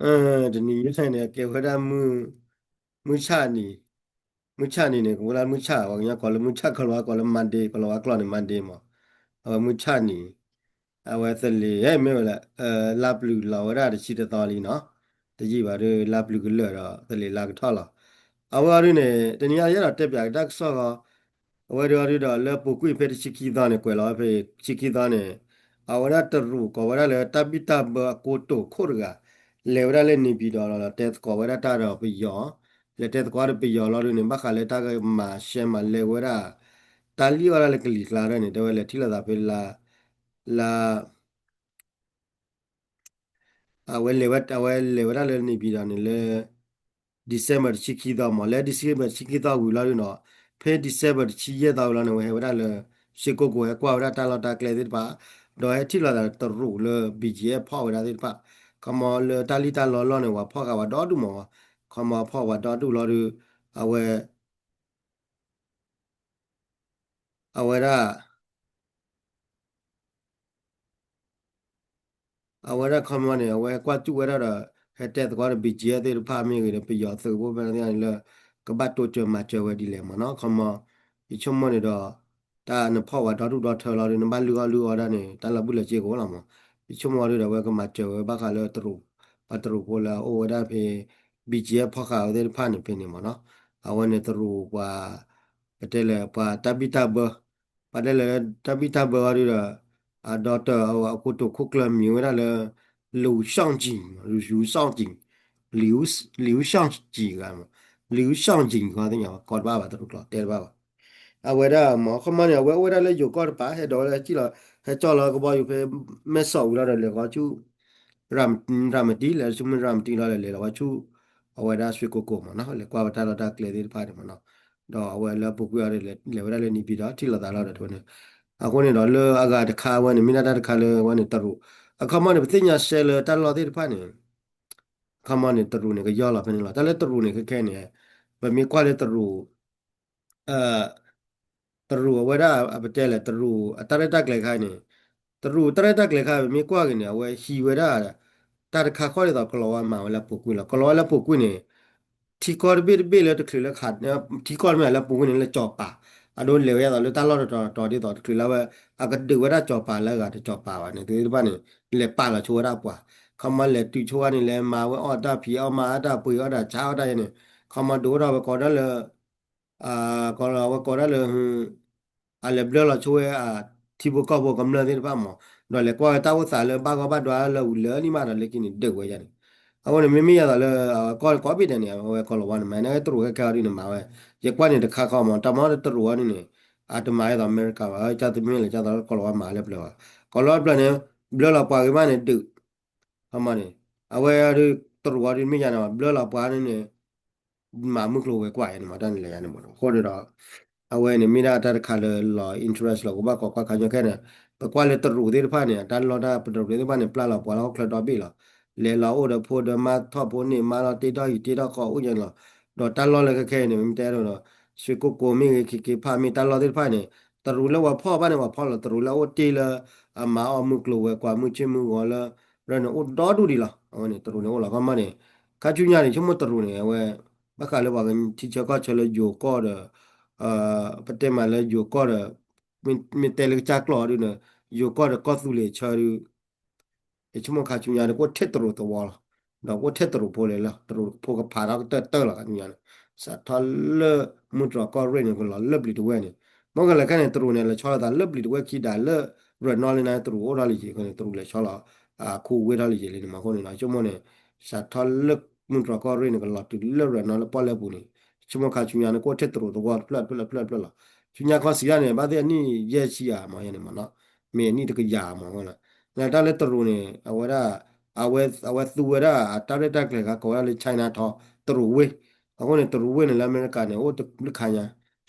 တနံၤညါန့ၣ် ကဲဝဲဒၣ် မုၢ်ဆၣ်နံၤ, မုၢ်ဆၣ်နံၤန့ၣ် ကဝဲဒၣ်မုၢ်ဆၣ် ပှၤကညီကိးလၢမုၢ်ဆၣ် ကီၤလၤဝါကိးလၢ Monday ကီၤလၤဝါကျိာ်န့ၣ် Monday မး, အဝဲမုၢ်ဆၣ်နံၤ, အဝဲသလ့ၤ မ့ၢ်ဝဲလၢ လါပျုၤလီၤဝဲဒၣ်တဆံတသီလံနီၤ, တယံာ်ဘၣ်ဒီး လါပျုၤကလၢာ်ဒီး သလ့ၤလါကထီၣ်လီၤ. အဝဲအီၤဒုန့ၣ် တနံၤညါယအဲၣ်ဒိးတဲပၠးက့ၤတၢ်ကစီၣ်ဃီ အဝဲဒၣ်အီၤဒုဒီး လၢပူၤကွံာ်ဖဲတဆံခံသီန့ၣ် ကွဲးလီၤဝဲဖဲတဆံခံသီန့ၣ်, အဝဲဒၣ်တရူးကိးဝဲဒၣ်လၢတၢ်ဘံၣ်တၢ်ဘၢအကိတိာ်ခိၣ်တဂၤ လဲၤဝဲဒၣ်လၢန့ၣ်ပံၤဒီး တဲသကိးဝဲဒၣ်တၢ်ဒီးပယီၤ, လဲၤတဲသကိးဒီးပယီၤလီၤဒုန့ၣ် ဘၣ်ဃးလၢတၢ်ကမၤရှဲမၤလဲဝဲဒၣ် တၢ်လံၣ်အီၣ်ဒၣ်လၢကလံၤကျါဒၣ်န့ၣ် တဲဝဲလဲၤထံၣ်လိာ်သးဖဲလၢ လၢ အဝဲလဲၤဝဲ အဝဲလဲၤဝဲဒၣ်လၢန့ၣ်ပံၤဒီးန့ၣ်လၢ December တဆံခံသီမး, လၢ December တဆံခံသီဝံၤလီၤဒုနီၤ, ဖဲ December တဆံယဲၢ်သီဝံၤလီၤန့ၣ် ဝဲဟဲဝဲဒၣ်လၢ ရွှေကုက္ကို ဟဲကွၢ်ဝဲဒၣ်တၢ်လီၢ်တၢ်ကျဲသ့ၣ်တဖၣ်, ဒီးဟဲထံၣ်လိာ်သးတရူးလၢ ဘံၣ်ကၠံၣ်အဲၣ် ဖီၣ်ဝဲဒၣ်သ့ၣ်တဖၣ်, ခီမီလၢတၢ်လံၣ်တၢ်လီလီၢ်န့ၣ် ပှၤဖီၣ်ဃာ်ဝဲဒီဒူၣ်မး, ခီမီဖီၣ်ဝဲဒီဒူၣ်လီၤဒု, အဝဲ အဝဲဒၣ် အဝဲဒၣ်ခီမီန့ၣ် အဝဲဟဲကွၢ်စူၣ်ဝဲဒၣ်ဒီး ဟဲတဲသကိးဒီး ဘံၣ်ကၠံၣ်အဲၣ် သ့ၣ်တဖၣ်မ့ၢ်ဂ့ၤဒီး ပယီၤသုးဖိဖဲန့ၣ်လၢ ကဘၣ်တိစၢၤမၤစၢၤဝဲဒ်လဲၣ်မးနီၤ. ခီမီ ယဆိကမိၣ်န့ၣ်ဒီး တၢ်နဖီၣ်ဝဲဒီဒူၣ်ဒီထၢလီၤဒီး နဘၣ်လုၢ်အီၣ်လုၢ်အီဒၣ်န့ၣ် တၢ်လီၤဘုၣ်လီၤစ့ကအိၣ်လီၤမး. ယဆိကမိၣ်ဒုဒီး အဝဲကမၤစၢၤဝဲဘၣ်ဃးလၢတရူး ပှၤတရူးဖိလၢအအိၣ်ဝဲဒၣ်ဖဲ ဘံၣ်ကၠံၣ်အဲၣ် ဖီၣ်ဃာ်ဝဲသ့ၣ်တဖၣ်န့ၣ်ဖဲန့ၣ်မးနီၤ. အဝဲန့ၣ်တရူးပှၤ ပတဲလဲၣ် ပှၤတၢ်ဘံၣ်တၢ်ဘၢ ပှၤတဲလဲၣ်တၢ်ဘံၣ်တၢ်ဘၢအီၤဒုဒီး အဒီတၢ်အဝဲအကိတိာ်ခိၣ်ကျၢၢ်မံၤဝဲဒၣ်လၢ လူဝ်ၡောင့်ကြည်, လူဝ်ၡောင့်ကြည်, လူဝ်, လူဝ်ၡောင့်ကြည်ဂၤမး, လူဝ်ၡောင့်ကြည် ခီသ့ၣ်ညါကိးတဘၣ်ဘၣ် တရူးကျိာ်တဲတဘၣ်ဘၣ်. အဝဲဒၣ်မး ခီမီန့ၣ် အဝဲအိၣ်ဝဲဒၣ်လၢယိၤကီၢ်တပၤ ဟဲဒိးဝဲလၢဟဲကၠီၣ်လီၤကဘီယူၤဖဲ မဲၢ်ဆီးဝံၤလီၤဒီး လဲၤဃီဆူ ရၤမတံ လဲၤဆူမ့ၢ်ရၤမတံလီၤဒီး လဲၤလီၤဝဲဆူ အဝဲဒၣ် ရွှေကုက္ကို မးနီၤ, လဲၤကွၢ်ဝဲတၢ်လီၢ်တၢ်ကျဲသ့ၣ်တဖၣ်န့ၣ်မးနီၤ. ဒီးအဝဲလၢပူၤကွံာ်အီၤဒီး လဲၤဝဲဒၣ်လၢန့ၣ်ပံၤဒီး ထံၣ်လိာ်သးလီၤဒီးတဝဲန့ၣ်. အဃိန့ၣ်ဒီး လၢအဂၤတခါအဝဲန့ၣ် မ့ၢ်ဒၣ်တၢ်တခါလၢအဝဲန့ၣ်တရူး, အခီမီန့ၣ် ပသ့ၣ်ညါရှဲလၢတၢ်လီၢ်သ့ၣ်တဖၣ်န့ၣ် အခီမီန့ၣ် တရူးန့ၣ် ကယီၢ်လီၤဖဲန့ၣ်လီၤ. တၢ်လၢတရူးန့ၣ် ခဲခဲန့ၣ် ပမ့ၢ်ကွၢ်လၢတရူး တရူးအဝဲဒၣ် ပတဲလဲၣ် တရူးအတၢ်ရဲၣ်တၢ်ကျဲၤခါန့ၣ်, တရူးတၢ်ရဲၣ်တၢ်ကျဲၤခါ ပမ့ၢ်ကွၢ်က့ၤန့ၣ် အဝဲဟံးဝဲဒၣ် တၢ်တခါဃီဒ်သိး ကီၤလၤဝါမၤဝဲလၢပူၤကွံာ်လီၤ. ကီၤလၤဝါလၢပူၤကွံာ်န့ၣ် ထံကီၢ်တဘ့ၣ်တဘ့ၣ်လၢတချုးလၢခး ထံကီၢ်တမ့ၢ်လၢပူၤကွံာ်န့ၣ် လၢကၠီၤပၤ, အဒိလဲၤဝဲဒ်သိးလၢတၢ်လီၢ်တတီၤတတီၤဒ်သိး တချုးလၢဝဲ အကဒုးဝဲဒၣ်ကၠီၤပၤလၢအဂၤတကၠီၤပၤဘၣ်န့ၣ် သ့ၣ်တဖၣ်န့ၣ် လဲၤပာ်လီၤဆိဝဲဒၣ်ပှၤ, ခီမီလဲၤတုၤဆိဝဲန့ၣ် လဲၤမၤဝဲအီၣ်တၢ်ဖံးအီၣ်မၤအီၣ်တၢ်ပှ့ၤအီၣ်တၢ်ဆါအီၣ်တၢ်ယဲန့ၣ်, ခီမီဒုးအိၣ်ထီၣ်ဝဲကိးဒၣ်လၢ ကီးလီၤဝဲကိးဒၣ်လၢ အလဲၤဘျၢလီၤဆိဝဲ ထံဖိကီၢ်ဖိကမျၢၢ်သ့ၣ်တဖၣ်မး, ဒီးလဲၤကွၢ်ဝဲတၢ်အိၣ်သးလၢဘၣ်ဂီၢ်ဘၣ်ဒွါလၢဝံၤလၢနံၣ်မးဒီးလၢခံန့ၣ်ဒုးဝဲယဲန့ၣ်. အဃိန့ၣ် မ့မ့ၢ်ယဲသိးလၢ ကီၢ်ကိးဘ့ၣ်ဒဲးန့ၣ် အဝဲကီၤလၤဝါန့ၣ် မၤန့ၢ်တရူးခဲခဲအီၤဒ်န့ၣ်မၤဝဲ, ယကွၢ်န့ၣ်တခါခီမး တၢ်မၤတရူးအီၤဒ်န့ၣ် အတမၤဒ်သိးအမဲရကၤဘၣ်, ကၢ်သမံလၢကၢ်သီလၢကီၤလၤဝါမၤလၢပျၢၤဘၣ်, ကီၤလၤဝါပျၢၤန့ၣ် ဘျၢလီၤပှၤဂ့ၤမးန့ၣ်ဒုး ခီမီန့ၣ် အဝဲဒုးတရူးအီၤဒ်မ့ၢ်ယါန့ၣ် ဘျၢလီၤပှၤန့ၣ်န့ၣ် မၤမုၢ်ကျိၤဝဲၤကွာ်ယဲန့ၣ်မး တၢ်န့ၣ်လဲၤယါန့ၣ်မး. အဃိန့ၣ်ဒီး အဝဲန့ၣ်မ့ၢ်ဒၣ်တၢ်တခါလၢလီၤ interest လီၤ ကဘၣ်ကိးကွၢ်ခါညီခဲန့ၣ်, ပကွၢ်လၢတရူးသ့ၣ်တဖၣ်န့ၣ် တၢ်လီၢ်တၢ်ပတရူးသ့ၣ်တဖၣ်န့ၣ် ပျၢ်လီၤပှၤလၢဟီၣ်ချၢဒီဘ့ၣ်လီၤ. လဲၤလီၤအိၣ်ဒီးဖိဒီးမါထီၣ်ဖိန့ၣ် မါလီၤတ့ထီၣ်ဟံၣ်တ့ထီၣ်ဃီအိၣ်ယဲန့ၣ်လီၤ. ဒီးတၢ်လီၢ်လၢခဲခဲအံၤန့ၣ် မ့ၢ်တဲဒိၣ်ဒီး ရွှေကုက္ကိုမ့ၢ်ဂ့ၤ ခ့ခ့ဖးမ့ၢ်တၢ်လီၢ်သ့ၣ်တဖၣ်န့ၣ် တရူးလၢပှၤဖီၣ်ဘၣ်န့ၣ် ပှၤဖီၣ်လီၤ တရူးလၢအအိၣ်တ့ၢ်လၢ အမၤအီၣ်မုၢ်ကျိၤဝဲၤကွာ် မုၢ်ဆ့ၣ်မုၢ်ဂီၤလၢ ရၢန့ၣ် အိၣ်ဒီဒူၣ်ဒံးလီၤ. အဝဲန့ၣ် တရူးန့ၣ်အိၣ်လီၤ ခီမီန့ၣ် ခါဆူညါန့ၣ် ဆိကမိၣ်တရူးန့ၣ် အဝဲ ဘၣ်ဃးလၢပှၤကထံဆၢကီၢ်ဆၢလၢယိၤကီၢ်ဒီး ပတဲမးလၢယိၤကီၢ်ဒီး မ့ၢ်တဲလၢကစၢ်ကျိာ်အီၤဒ်န့ၣ် ယိၤကီၢ်ဒီးကီၢ်သူလ့ၤဆၢဒုး ယဆိကမိၣ်ခါဆူညါန့ၣ် ကအိၣ်ထဲတရူးသဝီလီၤ. ဒီးကအိၣ်ထဲတရူးဖိလဲၣ်လီၤ တရူးဖိကဖးထီၣ်ကတၢၢ်တၢၢ်လီၤ ခါဆူညါန့ၣ် စးထီၣ်လၢ မုၢ်တြီၤကီၢ်ရ့ၣ်န့ၣ် ကလီၤလၢပျံၤတဝဲၢ်န့ၣ် မ့ၢ်ကလဲၤခဲန့ၣ် တရူးန့ၣ် လဲၤဆီလီၤသးလၢပျံၤတဝဲၢ်ခံဒၣ်လၢ ရၢၢ်နီၣ်လၢန့ၣ် တရူးအိၣ်ထီၣ်လၢယံၤအဃိန့ၣ် တရူးလဲၤဆီလီၤ ခူဝ့ၢ်ထီၣ်လၢယံၤလံန့ၣ်မး အဃိန့ၣ်ဒီး ဆိကမိၣ်န့ၣ် စးထီၣ်လၢ မုၢ်တြီၤကီၢ်ရ့ၣ်န့ၣ် ကလီၤတုၤလၢရၢၢ်နီၣ်လၢပီၣ်လဲၣ်ပူၤန့ၣ် ဆိကမိၣ်ခါဆူညါန့ၣ် ကအိၣ်ထဲတရူးသဝီတဖျၢၣ်တဖျၢၣ်တဖျၢၣ်တဖျၢၣ်လီၤ. ဆူညါခီစံးဒၣ်န့ၣ် ဘၣ်သ့ၣ်အနံၣ်ယဲၢ်ဆံဧါမးယဲန့ၣ်မးနီၤ မ့ၢ်အနံၣ်တကယၤမးအဃိလီၤ. လၢတၢ်လၢတရူးန့ၣ် အဝဲဒၣ် အဝဲ အဝဲသူဝဲဒၣ်အတၢ်ရဲၣ်တၢ်ကျဲၤခါ ကိးဝဲဒၣ်လၢ Chinatown တရူးဝ့ၢ် အဃိန့ၣ် တရူးဝ့ၢ်န့ၣ် လၢအမဲရကၤန့ၣ် အိၣ်တဘျုးခါညါ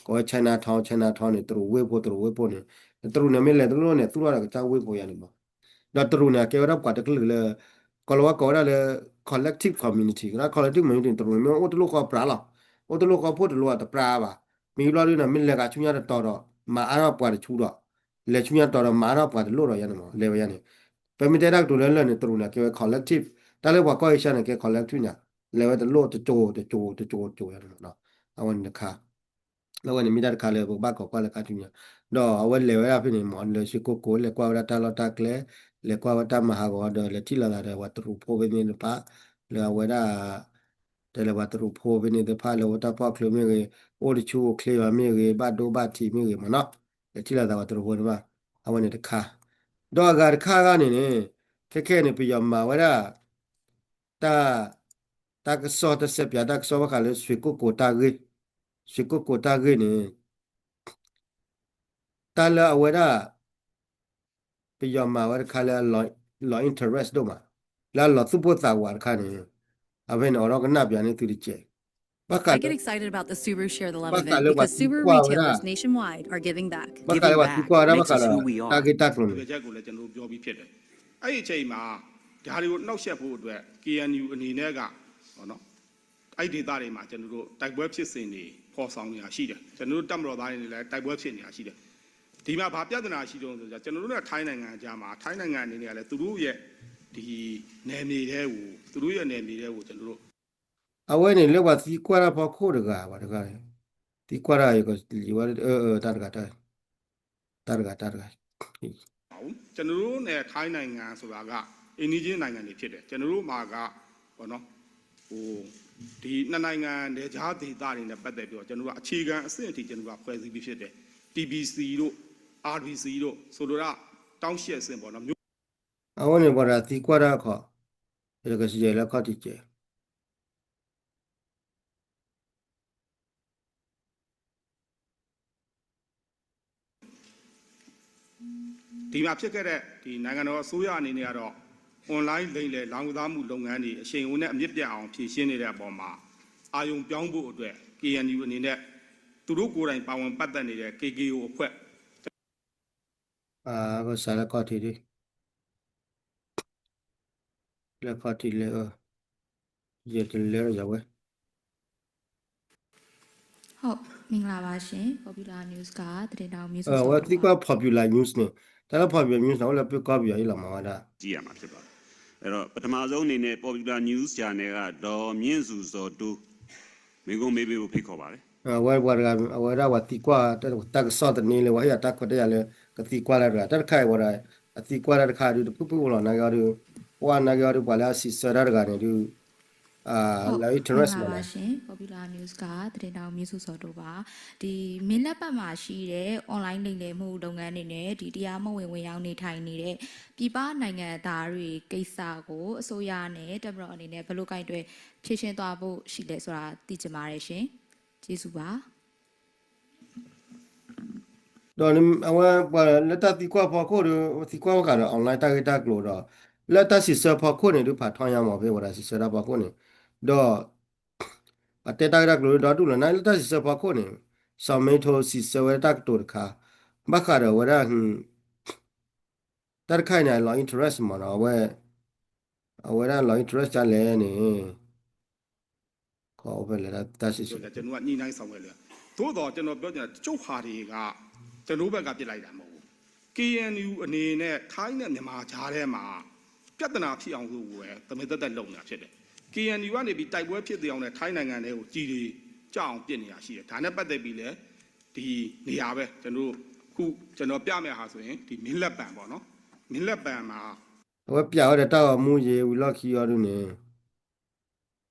ကိးဝဲ Chinatown Chinatown န့ၣ် တရူးဝ့ၢ်ဖိ တရူးဝ့ၢ်ဖိန့ၣ် တရူးန့ၣ် မ့ၢ်လဲၤတလိၣ်န့ၣ် သူၣ်ထီၣ်ဒီးကစၢ်ဝ့ၢ်ဖိယါန့ၣ်မး ဒီးတရူးန့ၣ် အကဲဝဲဒၣ်ပှၤတကလုာ်လၢ ကိၤလၤဝါကိးဝဲဒၣ်လၢ collective community ကဒၣ် collective community န့ၣ် တရူးန့ၣ် မ့ၢ်အိၣ်တလိၣ်ဃီပြးလီၤ. အိၣ်တလိၣ်ဃီဖိတလိၣ်အတပြးဘၣ်. မ့ၢ်ဘျီဒုန့ၣ် မ့ၢ်လဲၤဂၤဆူညါတတီၤဒီး မၤအါထီၣ်ပှၤတဆူဒီး လဲၤဆူညါတတီၤဒီး မၤအါထီၣ်ပှၤတလိၣ်ဒီးယါန့ၣ်မး လဲၤဝဲယါန့ၣ် ပမ့ၢ်တဲတၢ်ကတိၤလၢလၢာ်န့ၣ် တရူးန့ၣ် အကဲဝဲ collective တၢ်လၢပှၤကီၢ်အ့ရှါန့ၣ် ကဲ collect ထူၣ်ညါ, လဲၤဝဲတလိၣ်တကၠိတကၠိတကၠိတကၠိယါန့ၣ်မးနီၤ. အဝဲန့ၣ်တခါ အဝဲန့ၣ်မ့ၢ်တၢ်တခါလၢပကဘၣ်ကိးကွၢ်လၢခါထူၣ်ညါ, ဒီးအဝဲလဲၤဝဲဒၣ်ဖဲန့ၣ်မး လဲၤဆံကိၣ်ကိၤ လဲၤကွၢ်ဝဲဒၣ်တၢ်လီၢ်တၢ်ကျဲ, လဲၤကွၢ်ဝဲတၢ်မၤဟးဂီၤဒီး လဲၤထံၣ်လိာ်သးဒီးပှၤတရူးဖိဖဲန့ၣ်တဖၣ်, လၢအဝဲဒၣ် တဲလၢပှၤတရူးဖိဖဲန့ၣ်သ့ၣ်တဖၣ် လၢဝဲတၢ်ဖီၣ်ချုးမ့ၢ်ဂ့ၤ, အိၣ်တဆူၣ်အိၣ်ချ့ဘၣ်မ့ၢ်ဂ့ၤ, ဘၣ်ဒိဘၣ်ထံးမ့ၢ်ဂ့ၤမးနီၤ, လဲၤထံၣ်လိာ်သးပှၤတရူးဖိတဖၣ်, အဝဲန့ၣ်တခါ, ဒီးအဂၤတခါဂၤန့ၣ်န့ၣ်, ခဲခဲန့ၣ် ပယီၤမၤဝဲဒၣ် တၢ်, တၢ်ကစီၣ်တစဲးပၠး တၢ်ကစီၣ်ဘၣ်ဃးလၢ ဆွ့ကိၣ်ကိၤတၢ်ဂ့ၢ်, ဆွ့ကိၣ်ကိၤတၢ်ဂ့ၢ်န့ၣ် တၢ်လၢအဝဲဒၣ် ပယီၤမၤဝဲတခါလၢ အလီၤ interest ဒိၣ်မး, လၢအလီၤသူၣ်ပိၢ်သးဝးတခါန့ၣ်, အဖဲန့ၣ် အိးထီၣ်ကနၣ်ပၠးန့ၢ်သုတကဲး, ဘၣ်ဃးလၢ ဘၣ်ဃးလၢပှၤသံကွၢ်ဝဲဒၣ်, ဘၣ်ဃးလၢပှၤသံကွၢ်ဝဲဒၣ်ဘၣ်ဃးဒီး တၢ်ဂ့ၢ်တၢ်ကျိၤန့ၣ် ဘယ်ချက်ကိုလည်း ကျွန်တော်တို့ ပြောပြီးဖြစ်တယ်။ အဲ့ဒီအချိန်မှာ ဒါတွေကို နှောက်ယှက်ဖို့အတွက် KNU အနေနဲ့က ပေါ့နော် အဲ့ဒေသတွေမှာ ကျွန်တော်တို့ တိုက်ပွဲဖြစ်စဉ်တွေ ဖော်ဆောင်နေတာရှိတယ်။ ကျွန်တော်တို့ တပ်မတော်သားတွေနဲ့လည်း တိုက်ပွဲဖြစ်နေတာရှိတယ်။ ဒီမှာ ဘာပြဿနာရှိတုန်းဆိုတော့ ကျွန်တော်တို့နဲ့ ထိုင်းနိုင်ငံကြားမှာ ထိုင်းနိုင်ငံအနေနဲ့ကလည်း သူတို့ရဲ့ ဒီနယ်မြေထဲကို သူတို့ရဲ့နယ်မြေထဲကို ကျွန်တော်တို့ အဝဲန့ၣ်လၢပှၤသံကွၢ်တၢ်ဖီခိၣ်တဂၤ ပှၤတဂၤန့ၣ်, သံကွၢ်တၢ် ယကလံၤဝဲ တၢ်တဂၤ တၢ်တဂၤ တၢ်တဂၤ ကျွန်တော်တို့နဲ့ ထိုင်းနိုင်ငံဆိုတာက အိမ်နီးချင်းနိုင်ငံတွေဖြစ်တယ်။ ကျွန်တော်တို့မှာက ပေါ့နော် ဟို ဒီနှစ်နိုင်ငံနယ်ခြားဒေသတွေနဲ့ပတ်သက်ပြီးတော့ ကျွန်တော်တို့က အခြေခံအဆင့်အထိ ကျွန်တော်တို့က ဖွဲ့စည်းပြီးဖြစ်တယ်။ TBC တို့ RBC တို့ ဆိုလိုတာ တောင်းရှေ့အဆင့်ပေါ့နော် မျိုး အဝဲန့ၣ် ပှၤတဂၤသံကွၢ်တၢ်ခီ, ယကစံးယဲလၢခီၣ်ထံးကဲး ဒီမှာဖြစ်ခဲ့တဲ့ ဒီနိုင်ငံတော်အစိုးရအနေနဲ့ကတော့ online လိမ်လည်လောင်းကစားမှုလုပ်ငန်းတွေ အရှိန်အဟုန်နဲ့ အမြင့်တက်အောင် ဖြေရှင်းနေတဲ့အပေါ်မှာ အာရုံပြောင်းဖို့အတွက် KNU အနေနဲ့ သူတို့ကိုယ်တိုင်ပါဝင်ပတ်သက်နေတဲ့ KKO အဖွဲ့ အကစးလၢခီၣ်ထံးဒ် လၢခီၣ်ထံးလၢ ယတလဲၤယဝဲ ဟုတ် မင်္ဂလာပါရှင်။ Popular News က သတင်းထောက် မျိုးသူစော အဝဲသံကွၢ် Popular News န့ၣ် တၢ်လၢ Popular News န့ၣ် အိၣ်လၢပၢၤကီၢ်ပယီၤအံၤလီၤမးဝဲဒၣ် ကြည့်ရမှာဖြစ်ပါတယ်။ အဲ့တော့ ပထမဆုံးအနေနဲ့ Popular News Channel က ဒေါ်မြင့်သူဇော်တိုး မေးခွန်းမေးပေးဖို့ဖိတ်ခေါ်ပါတယ်။ အဝဲပှၤတဂၤ အဝဲဒၣ်ပှၤသံကွၢ် တၢ်ကစီၣ်သန့လၢ ပှၤဟ့ၣ်အတၢ်ခွဲးတၢ်ယာ်လၢ ကသံကွၢ်တၢ်တဂၤ တၢ်တခါအံၤဝဲဒၣ် အသံကွၢ်တၢ်တခါဒုး တဖုၣ်ဖုၣ်လီၤ နာ်က့အီၤဒုး ပှၤနာ်က့အီၤဒုး ပှၤလၢအစံးဆၢတၢ်တဂၤန့ၣ်ဒုး လၢ interest မးနီၤ ဟုတ် မင်္ဂလာပါရှင်။ Popular News က သတင်းထောက် မျိုးသူစော်တိုးပါ။ ဒီ မင်းလက်ပံ မှာရှိတဲ့ online လိမ်လည်မှုလုပ်ငန်းတွေနဲ့ ဒီ တရားမဝင်ဝင်ရောက်နေထိုင်နေတဲ့ ပြည်ပနိုင်ငံသားတွေကိစ္စကို အစိုးရနဲ့ တပ်မတော်အနေနဲ့ ဘယ်လိုကိုင်တွယ်ဖြေရှင်းသွားဖို့ရှိလဲဆိုတာ သိချင်ပါတယ်ရှင်။ ကျေးဇူးပါ။ ဒီးအဝဲ ပှၤလၢတၢ်သံကွၢ်ဖီခိၣ်ဒီး သံကွၢ်ဘၣ်ဃးဒီး online တၢ်ဂ့ၢ်တၢ်ကျိၤဒီး လၢတၢ်စံးဆၢဖီခိၣ်န့ၣ်ဒုး ဖးထီညါမး ဖဲဝဲဒၣ်စံးဆၢတၢ်ဖီခိၣ်န့ၣ် ဒီး အတဲတၢ်ဂ့ၢ်တၢ်ကျိၤဒီဒူၣ်လီၤ နာ်လၢတၢ်စံးဆၢဖီခိၣ်န့ၣ် စီၤမ့ထိစံးဆၢဝဲတၢ်ကတိၤတခါ ဘၣ်ဃးဒီးဝဲဒၣ် တၢ်တခါအံၤန့ၣ် အလီၤ interest မးနီၤ အဝဲ အဝဲဒၣ်လီၤ interest ဒ်လဲၣ်န့ၣ် ခီအိၣ်ဖဲလဲၣ်တၢ်စံးဆၢ ကျွန်တော်က ညှိနှိုင်းဆောင်ရွက်လို့ သို့သော် ကျွန်တော်ပြောချင်တာ တချို့ဟာတွေက ကျွန်တော်ဘက်က ပြစ်လိုက်တာ မဟုတ်ဘူး။ KNU အနေနဲ့ ထိုင်းနဲ့ မြန်မာကြားထဲမှာ ပြဿနာဖြစ်အောင်လို့ပဲ သမားသက်သက်လုပ်နေတာ ဖြစ်တယ်။ KNU ကနေပြီး တိုက်ပွဲဖြစ်စေအောင်နဲ့ ထိုင်းနိုင်ငံထဲကို ကျည်တွေကျအောင် ပစ်နေတာ ရှိတယ်။ ဒါနဲ့ပတ်သက်ပြီးလည်း ဒီနေရာပဲ ကျွန်တော်တို့ အခု ကျွန်တော်ပြမယ့်ဟာဆိုရင် ဒီ မင်းလက်ပံ ပေါ့နော်။ မင်းလက်ပံ မှာ အဝဲပျးဝဲဒီးတၢ်ဂီၤမူယံၤ ဝံၤလီၢ်ခံအီၤဒုးန့ၣ်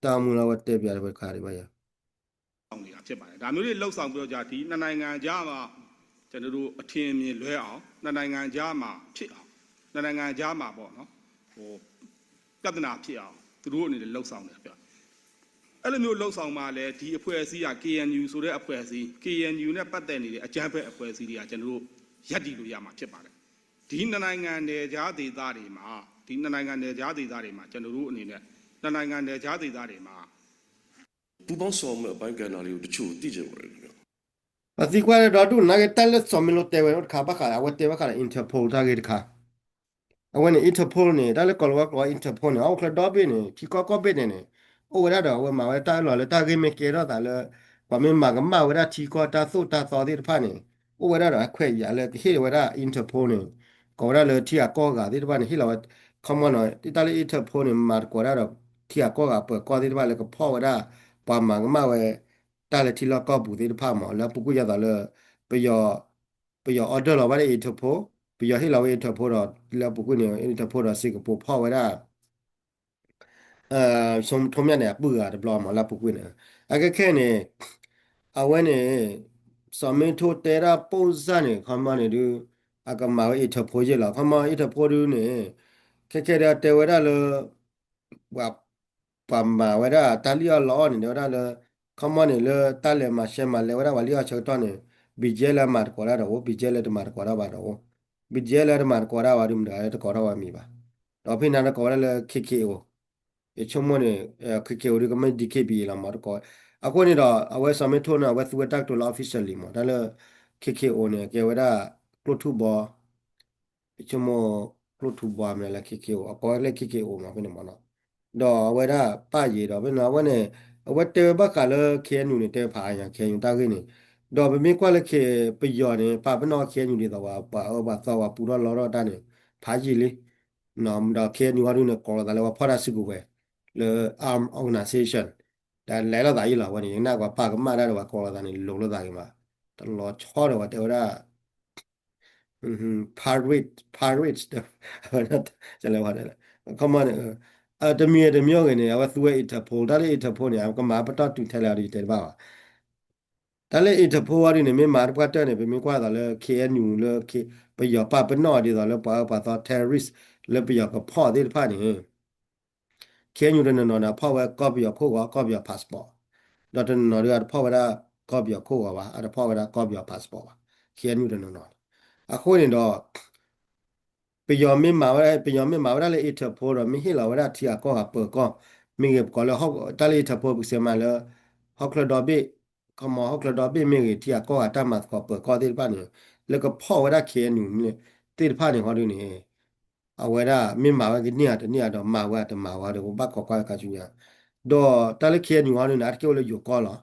တၢ်ဂီၤမူလၢအဝဲတဲပျးတဝဲတခါဒံးဘၣ်ယၤ ဆောင်နေတာဖြစ်ပါတယ်။ ဒါမျိုးတွေလုပ်ဆောင်ပြီးတော့ ဒီနှစ်နိုင်ငံကြားမှာ ကျွန်တော်တို့ အထင်အမြင်လွဲအောင် နှစ်နိုင်ငံကြားမှာဖြစ်အောင် နှစ်နိုင်ငံကြားမှာပေါ့နော် ဟို ပြဿနာဖြစ်အောင် သူတို့အနေနဲ့လုပ်ဆောင်နေတာဖြစ်ပါတယ်။ အဲ့လိုမျိုးလုပ်ဆောင်မှလည်း ဒီအဖွဲ့အစည်းက KNU ဆိုတဲ့အဖွဲ့အစည်း KNU နဲ့ပတ်သက်နေတဲ့အကြမ်းဖက်အဖွဲ့အစည်းတွေက ကျွန်တော်တို့ ရပ်တည်လို့ရမှာဖြစ်ပါတယ်။ ဒီနှစ်နိုင်ငံနယ်ခြားဒေသတွေမှာ ဒီနှစ်နိုင်ငံနယ်ခြားဒေသတွေမှာ ကျွန်တော်တို့အနေနဲ့ နှစ်နိုင်ငံနယ်ခြားဒေသတွေမှာ ပူးပေါင်းဆောင်ရွက်မှုအပိုင်းကဏ္ဍလေးကို တချို့သိချင်ပါတယ်ခင်ဗျာ။ ပှၤသံကွၢ်ဒီဒူၣ် နာ်က့တၢ်လၢစီၤမ့ထိတဲဝဲတခါ ဘၣ်ဃးဒီး အဝဲတဲဘၣ်ဃးဒီး Interpol တၢ်ဂ့ၢ်တခါ အဝဲန့ၣ် Interpol န့ၣ် တၢ်လၢကီၤလၤဝါကျိာ် Interpol န့ၣ် အိၣ်ချၢဒီဘ့ၣ်န့ၣ် ထံကီၢ်ကိးဘ့ၣ်န့ၣ်န့ၣ် အိၣ်ဝဲဒၣ်ဒီး အဝဲမၤဝဲတၢ်အၢၣ်လီၤလၢတၢ်ဂ့ၢ်မ့ၢ်ကဲထီၣ်သးလၢ ပှၤမ့ၢ်မၤကမၣ်ဝဲဒၣ်ထံကီၢ်တၢ်သိၣ်တၢ်သီသ့ၣ်တဖၣ်န့ၣ် အိၣ်ဝဲဒၣ်ဒီးအခွဲးယာ်လၢကဟ့ၣ်ဝဲဒၣ် Interpol န့ၣ် ကိးဝဲဒၣ်လၢထံဂၤကီၢ်ဂၤသ့ၣ်တဖၣ်န့ၣ် ဟ့ၣ်လီၤဝဲ ခီမီန့ၣ် တၢ်လၢ Interpol န့ၣ် မၤသကိးတၢ်ဒီး ထံဂၤကီၢ်ဂၤပၢၤကီၢ်သ့ၣ်တဖၣ်လၢကဖီၣ်ဝဲဒၣ် ပှၤမၤကမၣ်ဝဲ တၢ်လၢထံလီၢ်ကီၢ်ပူၤသ့ၣ်တဖၣ်မး လၢအပူၤကွံာ်ယသးလၢ ပယီၤ ပယီၤ order လီၤဝဲဒၣ် Interpol, ပယီၤဟ့ၣ်လီၤဝဲ Interpol ဒီး လၢအပူၤကွံာ်န့ၣ် Interpol ဒီး Singapore ဖီၣ်ဝဲဒၣ် ထိမၣ်န့ၣ် အပုၢ်ဂၤတဘျီမး လၢအပူၤကွံာ်န့ၣ် အခဲခဲန့ၣ် အဝဲန့ၣ် စီၤမ့ထိတဲဒၣ်ပိၢ်စၢ်န့ၣ် ခီမီန့ၣ်ဒုး အကမၤဝဲ Interpol ယ့ၢ်လီၤ. ခီမီ Interpol ဒုးန့ၣ် ခဲခဲဒုးတဲဝဲဒၣ်လၢ ပှၤ ပှၤမၤဝဲဒၣ်တၢ်လံၣ်အီၣ်လီအီၣ်န့ၣ် တဲဝဲဒၣ်လၢ ခီမီန့ၣ်လၢတၢ်လဲၤမၤရှဲမၤလဲၤဝဲဒၣ်ပှၤလံၣ်အီၣ်ဆၢကတီၢ်န့ၣ် BGF လၢအမၤသကိးတၢ်ဒီးအိၣ် BGF လၢတမၤသကိးတၢ်ဘၣ်ဒီးအိၣ် BGF လၢတမၤသကိးတၢ်ဘၣ်ဒုး မတၤလၢတကိးထီၣ်ဝဲမံၤဘၣ်. ဒီးဖဲန့ၣ်တကိးဝဲဒၣ်လၢ KKO ယဆိကမိၣ်န့ၣ် KKO ဒုးကမ့ၢ် DKBA လီၤမးတကိး. အဃိန့ၣ်ဒီး အဝဲစီၤမ့ထိန့ၣ် အဝဲသူဝဲတၢ်ကတိၤလၢ officially မး တၢ်လၢ KKO န့ၣ် ကဲဝဲဒၣ် ကျိၣ်ထူဘီ ယဆိကမိၣ် ကျိၣ်ထူဘီမနုၤလဲၣ် KKO အကိးဝဲလၢ KKO မး ဖဲန့ၣ်မးနီၤ. ဒီးအဝဲဒၣ်ပၣ်ယံၤဒီးဖဲန့ၣ် အဝဲန့ၣ် အဝဲတဲဝဲဘၣ်ဃးလၢ KNU န့ၣ် တဲဖးအါညါ KNU တၢ်ဂ့ၢ်န့ၣ် ဒီးပမ့ၢ်ကွၢ်လၢ ပယီၤန့ၣ် ပာ်ပနီၣ် KNU ဒ်သိးပှၤအၢပှၤသီပှၤပူထီၣ်လီထီၣ်တၢ်န့ၣ် ဖးယံၤလံ ဒီး KNU ဟီဒုးန့ၣ် ကိးလီၤသးလၢပှၤဖီၣ်တၢ်စုကဝဲၤ လၢ arm organization တၢ်လဲၤလိာ်သးယံၤလီၤ အဝဲန့ၣ် ယနာ်ကွၢ်ပာ်ကမၣ်တၢ်ဒီးပှၤကိးလီၤသးန့ၣ် လိၤလိာ်သးဂ့ၤမး တလီၤဆီဒီးပှၤတဲဝဲဒၣ် pirate, pirate ခီမီန့ၣ် တမံၤတမံၤဂ့ၤန့ၣ် အဝဲသူဝဲ Interpol တၢ်လၢ Interpol န့ၣ် အကမၤပတီၢ်တုၤထဲလဲၣ်အီၤဒုးယတဲတဘၣ်ဘၣ်. တၢ်လၢ Interpol အီၤဒုးန့ၣ် မ့ၢ်မၤတပှၢ်တၢၢ်န့ၣ် ပမ့ၢ်ကွၢ်သိးလၢ KNU လၢ ပယီၤပာ်ပနီၣ်ဒ်သိးလၢပှၤအၢပှၤသီ terrorist လၢပယီၤကဖီၣ်သ့ၣ်တဖၣ်န့ၣ် KNU တနီၤနီၤန့ၣ် အဖီၣ်ဝဲကီၢ်ပယီၤခိၣ်ဂီၤ ကီၢ်ပယီၤ passport ဒီးတနီၤနီၤဒုးအတဖီၣ်ဝဲဒၣ်ကီၢ်ပယီၤခိၣ်ဂီၤဘၣ် အတဖီၣ်ဝဲဒၣ်ကီၢ်ပယီၤ passport ဘၣ် KNU တနီၤနီၤန့ၣ် အဃိန့ၣ်ဒီး ပယီၤမ့ၢ်မၤဝဲဒၣ် ပယီၤမ့ၢ်မၤဝဲဒၣ်လၢ Interpol ဒီးမ့ၢ်ဟ့ၣ်လီၤဝဲဒၣ်ထံဂၤကီၢ်ဂၤပၢၤကီၢ် မ့ၢ်ဂ့ၤပကိးလၢ တၢ်လၢ Interpol ပကစဲးမၤလၢ ဟီၣ်ချၢဒီဘ့ၣ် ခီမီဟီၣ်ချၢဒီဘ့ၣ်မ့ၢ်ဂ့ၤ ထံဂၤကီၢ်ဂၤတၢ်မၤသကိးပၢၤကီၢ်သ့ၣ်တဖၣ်န့ၣ် လၢကဖီၣ်ဝဲဒၣ် KNU သ့ၣ်တဖၣ်န့ၣ်ဟီဒုးန့ၣ် အဝဲဒၣ်မ့ၢ်မၤဝဲကန့ၢ်ဧါတန့ၢ်ဧါဒီးမၤဝဲတမၤဝဲဒီး ပဘၣ်ခိးကွၢ်ခါဆူညါ ဒီးတၢ်လၢ KNU ဟီဒုးန့ၣ် အါတက့ၢ်အိၣ်လၢယိၤကီၢ်လီၤ.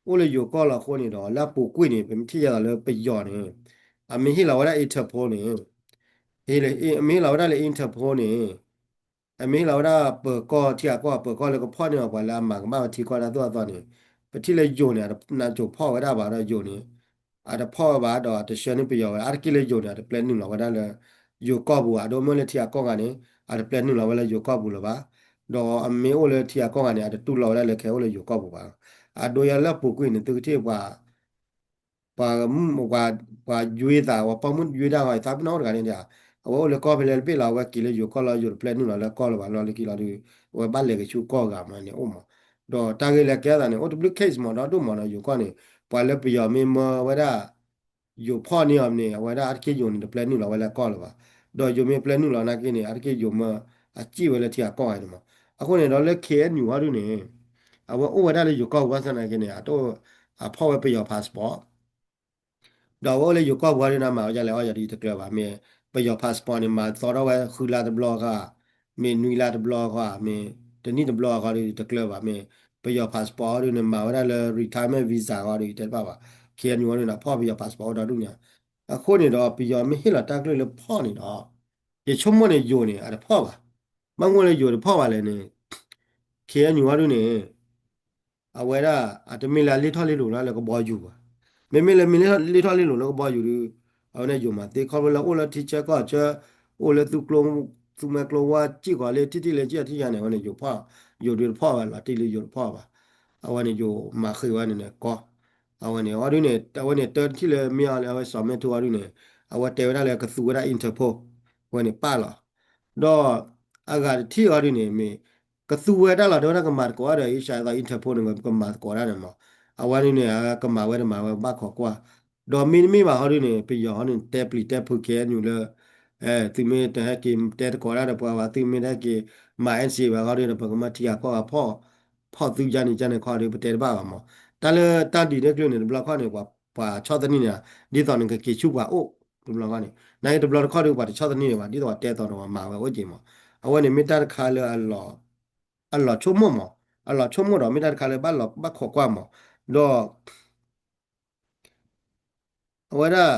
အိၣ်လၢယိၤကီၢ်လီၤအဃိန့ၣ်ဒီး လၢအပူၤကွံာ်န့ၣ် ပမ့ၢ်ထံၣ်ယဲသိးလၢပယီၤန့ၣ် အမ့ၢ်ဟ့ၣ်လီၤဝဲဒၣ် Interpol န့ၣ် အမ့ၢ်ဟ့ၣ်လီၤဝဲဒၣ်လၢ Interpol န့ၣ် အမ့ၢ်ဟ့ၣ်လီၤဝဲဒၣ်ပၢၤကီၢ်ထံဂၤကီၢ်ဂၤပၢၤကီၢ်လၢကဖီၣ်န့ၢ်အီၤပှၤလၢအမၤကမၣ်ဝဲထံကီၢ်တၢ်သိၣ်တၢ်သီန့ၣ် ပထံၣ်လၢယိၤန့ၣ် အတနၢ်စိၤဖီၣ်ဝဲဒၣ်ဘၣ်ဒီးယိၤန့ၣ် အတဖီၣ်ဝဲဘၣ်ဒီးအတဆှၢန့ၢ်ပယီၤဝဲ အါတက့ၢ်လၢယိၤန့ၣ် အတပျဲနုာ်လီၤဝဲဒၣ်လၢ ယိၤကီၢ်ပူၤဘၣ် အဒိမ့ၢ်လၢထံဂၤကီၢ်ဂၤန့ၣ် အတပျဲနုာ်လီၤဝဲလၢယိၤကီၢ်ပူၤလၢၤဘၣ် ဒီးအမ့ၢ်အိၣ်လၢထံဂၤကီၢ်ဂၤန့ၣ် အတတူၢ်လိာ်ဝဲဒၣ်လၢခဲအိၣ်လၢယိၤကီၢ်ပူၤဘၣ် အဒိယဲလၢအပူၤကွံာ်န့ၣ် သုကထံၣ်ပှၤ ပှၤ ပှၤယွ့သး ပှၤပိာ်မုၣ်ယွ့တၢ်ဂီၤ သးပ့ၤနီၣ်အိၣ်တဂၤန့ၣ်ဒီး အဝဲအိၣ်လၢကီၢ်ဖဲလဲၣ်တဘ့ၣ်လီၤ အဝဲက့ၤလၢယိၤကီၢ်လီၤ ယိၤတပျဲနုာ်လီၤလၢကီၢ်လၢၤဘၣ်လီၤ လၢခံလီၤဒုး အဝဲဘၣ်လဲၤက့ၤဆူကီၢ်ဂၤမးန့ၣ်အိၣ်မး ဒီးတၢ်ဂ့ၢ်လၢကဲသးန့ၣ် အိၣ်တဘျုး case မးဒီဒိၣ်မးဒီးယိၤကီၢ်န့ၣ် ပှၤလၢပယီၤမ့ၢ်မၢဝဲဒၣ် ယိၤဖီၣ်န့ၢ်အီၤန့ၣ် အဝဲဒၣ်အါတက့ၢ်ယိၤန့ၣ် တပျဲနုာ်လီၤဝဲလၢကီၢ်လၢၤဘၣ် ဒီးယိၤမ့ၢ်ပျဲနုာ်လီၤနာ်က့န့ၣ် အါတက့ၢ်ယိၤမၢအစံၣ်ဝဲလၢထံဂၤကီၢ်ဂၤန့ၣ်မး အဃိန့ၣ်ဒီးလၢ KNU ဟီဒုးန့ၣ် အဝဲအိၣ်ဝဲဒၣ်လၢယိၤကီၢ်ပူၤဘၣ်ဆၣ်နာ်က့န့ၣ် အတအိၣ် အဖီၣ်ဝဲပယီၤ passport ဒီးအဝဲအိၣ်လၢယိၤကီၢ်ပူၤဟီဒုးန့ၣ် မၤဝဲဒ်လဲၣ်အီၤယၤဒ်တကျၢၤဘၣ် မ့ၢ်ပယီၤ passport န့ၣ် မၤသီထီၣ်ဝဲဃုလါတဘျီဃီ မ့ၢ်နွံလါတဘျီဃီ မ့ၢ်တနံၣ်တဘျီဃီဒုးတကျၢၤဘၣ် မ့ၢ်ပယီၤ passport ဟီဒုးန့ၣ် မၤဝဲဒၣ်လၢ retirement visa ဃီဒုးတဲတဘၣ်ဘၣ် KNU ဟီဒုးန့ၣ် အဖီၣ်ပယီၤ passport အိၣ်ဒီဒူၣ်ညါ အဃိန့ၣ်ဒီး ပယီၤမ့ၢ်ဟ့ၣ်လီၤတၢ်ကလုၢ်လၢဖီၣ်န့ၣ်ဒီး ယဆိကမိၣ်န့ၣ် ယိၤန့ၣ် အတဖီၣ်ဘၣ် ဘၣ်မနုၤလၢယိၤတဖီၣ်ဘၣ်လဲၣ်န့ၣ် KNU ဟီဒုးန့ၣ် အဝဲဒၣ် အတမ့ၢ်လၢအလ့ၣ်ထီၣ်လ့ၣ်လိၤလၢကဘီယူၤဘၣ်. မ့မ့ၢ်လၢမ့ၢ်လ့ၣ်ထီၣ်လ့ၣ်လိၤလၢကဘီယူၤဒီး အဝဲန့ၣ်ယိၤမၤသ့ ခီဖျိလၢအိၣ်လၢထံဆၢကီၢ်ဆၢ အိၣ်လၢ သူကျိဝါစံၣ်ဃီၤလၢထံၣ်ထံၣ်လၢကံၣ်အထံၣ်ယါန့ၣ် အဝဲန့ၣ်ယိၤဖီၣ် ယိၤဒုးတဖီၣ်ဘၣ်လီၤတံၢ်လၢယိၤတဖီၣ်ဘၣ်. အဝဲန့ၣ်ယိၤမၤဃ့ဝဲန့ၣ်န့ၣ်ကီ အဝဲန့ၣ် အီၤဒုးန့ၣ် အဝဲန့ၣ်တၢ်ထံၣ်လၢမ့ၢ်အီၤလၢ အဝဲစီၤမဲထူအီၤဒုးန့ၣ် အဝဲတဲဝဲဒၣ်လၢကသူဝဲဒၣ် Interpol အဝဲန့ၣ်ပာ်လီၤ ဒီးအဂၤတထံၣ်အီၤဒုးန့ၣ် မ့ၢ်ကသူဝဲဒၣ်လီၤ တဲဝဲဒၣ်ကမၤသကိးဒီး Asia သိး Interpol န့ၣ် ကမၤသကိးဒၣ်န့ၣ်မး အဝဲန့ၣ်န့ၣ် ကမၤဝဲတမၤဝဲဘၣ်ခိးကွၢ် ဒီးမ့တမ့ၢ်ဘၣ်ဟီဒုးန့ၣ် ပယီၤဟီဒုးန့ၣ် တဲပျံၤတဲဖုး KNU လၢ သုမ့ၢ်တဟဲက့ၤတဲသကိးဒၣ်ဒီးပှၤဘၣ် သုမ့ၢ်တဟဲက့ၤမၤ NCA ဘၣ်ဟီဒုးန့ၣ် ပကမၤထံဂၤကီၢ်ဂၤဖီၣ် ဖီၣ်သုယါန့ၣ်ယါန့ၣ်ခီဒုး ပတဲတဘၣ်ဘၣ်မး တၢ်လၢတၢ်ဒ်န့ၣ်ကျိၤန့ၣ် တဘျီခီန့ၣ် ပှၤဆီၣ်သနံးန့ၣ် ဒ်သိးန့ၣ်ကက့ၤဆူပှၤအိၣ် တဘျီခီန့ၣ် နာ်က့တဘျီတခီဒုး ပှၤတဆီၣ်သနံးန့ၣ်ဘၣ် ဒ်သိးပှၤတဲသိးန့ၣ် ပှၤမၤဝဲအိၣ်က့ၤမး အဝဲန့ၣ်မ့ၢ်တၢ်တခါလၢ အလီၤဆိကမိၣ်မး အလီၤဆိကမိၣ်ဒီး မ့ၢ်တၢ်တခါလၢဘၣ်လီၤဘၣ်ခိးကွၢ်မး ဒီး အဝဲဒၣ်